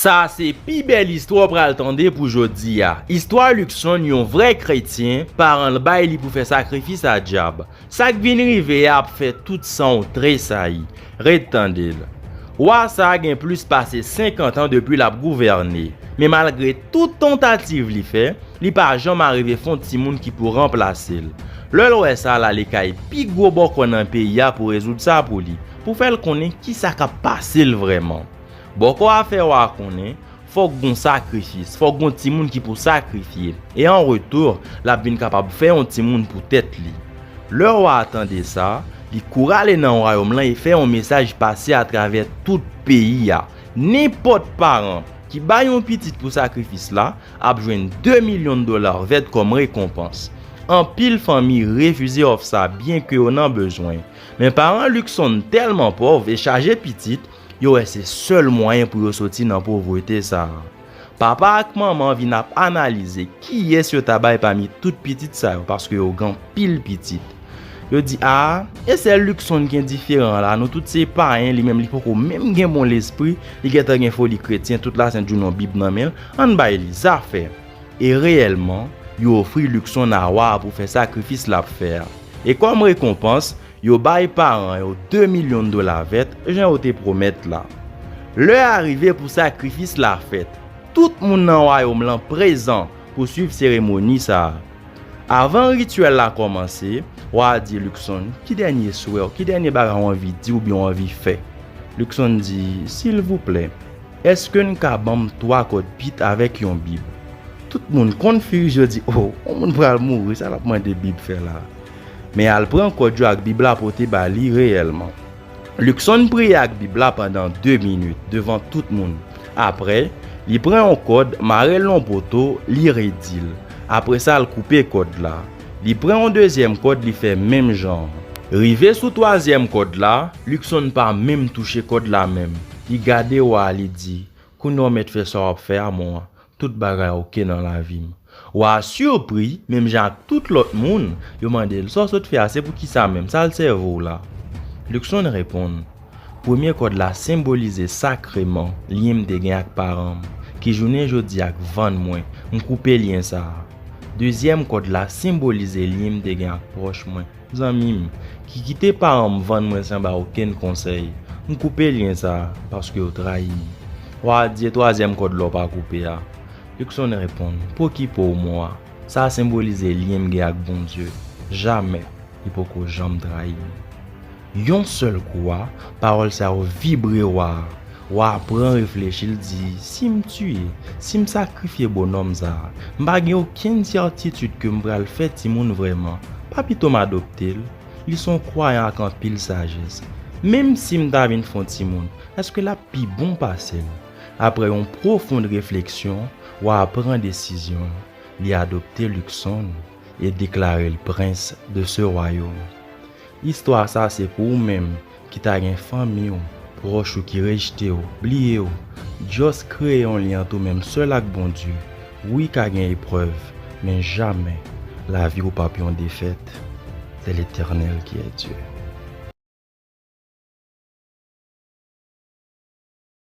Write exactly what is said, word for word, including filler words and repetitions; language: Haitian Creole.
Sa se pi bèl istwa w pral tande pou jodi a. Istwa Luckson, yon vrè kretyen, paran l bay li pou fè sakrifis a dyab. Sa k vin rive a ap fè tout san w tresayi. Ret tande l. Wa sa a gen plis pase senkant an depi l ap gouvène. Men malgre tout tantativ li fè, li pa janm arive fè yon timoun ki pou ranplase l. Lè l wè sa, l ale kay pi gwo bòkò nan peyi a pou rezoud sa pou li, pou fè l konnen kisa k ap pase l vrèman. Bòkò a fè wa a konnen, fòk gon sakrifis, fòk gon timoun ki pou sakrifye, e an retou, l ap vin kapab fè yon timoun pou tèt li. Lè wa a tande sa, li kouri ale nan wayòm lan e fè yon mesaj pase atravè tout peyi a. Nenpòt paran ki bay yon pitit pou sakrifis la ap jwenn de milyon dola vèt kòm rekonpans. Anpil fanmi refize òf sa, byenke yo nan bezwen. Men paran Luckson tèlman pòv e chaje pitit, yo wè se sèl mwayen pou yo soti nan povrete sa a. Papa ak manman vin ap analize kiyès yo ta bay pami tout pitit sa yo, paske yo gen anpil pitit. Yo di, "A, e sèl Luckson ki diferan la, nou tout se payen, li menm li poko menm gen bon lespri, li gentan gen foli kretyen, tout lasent jounen yon Bib nan men l, ann bay li zafè." E reyèlman, yo ofri Luckson a wa a pou fè sakrifis l ap fè a. E kòm rekonpans, yo bay paran yo de milyon dola vèt, jan yo te pwomèt la. Lè a rive pou sakrifis la fèt. Tout moun nan wayòm lan prezan pou swiv seremoni sa a. Avan rityèl la kòmanse, wa a di Luckson, "Ki dènye swè w, ki dènye bagay w anvi di oubyen w anvi fè?" Luckson di, "Silvouplè, èske n ka ban m twa kòd pit avèk yon Bib?" Tout moun konfiz, yo di, "O, yon moun pral mouri, sa l ap mande Bib fè la?" Men al pran kòd yo ak Bib la pote ba li reyèlman. Luckson priye ak Bib la pandan de minit devan tout moun. Apre, li pran yon kòd, mare l nan yon poto, li redi l. Apre sa, l koupe kòd la. Li pran yon dezyèm kòd, li fè menm jan an. Rive sou twazyèm kòd la, Luckson pa menm touche kòd la menm. Li gade wa a, li di, "Kounye a w mèt fè sa w ap fè a, mwen an. Tout bagay oke nan lavi m." Wa a sipri, menm jan ak tout lòt moun, yo mande l, "Sa w sot fè a, se poukisa menm? Sa l sèvi w la?" Luckson reponn, "Premye kòd la senbolize sakreman, lyen m te gen ak paran m, ki jounen jodi a k vann mwen, m koupe lyen sa a. Dezyèm kòd la senbolize lyen m te gen ak pwòch mwen, zanmi m, ki kite paran m vann mwen san ba okenn konsèy. M koupe lyen sa a paske yo trayi m." Wa a di, "E twazyèm kòd la w pa koupe a?" Luckson reponn, "Pokipe w, mwen an. Sa a senbolize lyen m gen ak Bondye. Jamè, li poko janm trayi m." Yon sèl kou a, pawòl sa yo vibre wa a. Wa a pran reflechi, l di, "Si m tiye, si m sakrifye bonòm sa a, m pa gen okenn sètitid ke m pral fè timoun vrèman. Pa pito m adopte l? Li se yon kwayan ak anpil sajès. Menm si m ta vin fè yon timoun, èske l ap pi bon pase m?" Apre yon pwofon refleksyon, wa a pran desizyon l. Li adopte Luckson e deklare l prens de ce royaume. Istwa sa se pou ou menm ki ta gen fanmi w, pwòch ou ki rejte w, bliye w. Just kreye yon lyen ant ou menm sèl ak Bondye. Wi, ka gen eprèv, men jamè lavi w p ap yon defèt. C'est l'Éternel qui est Dieu.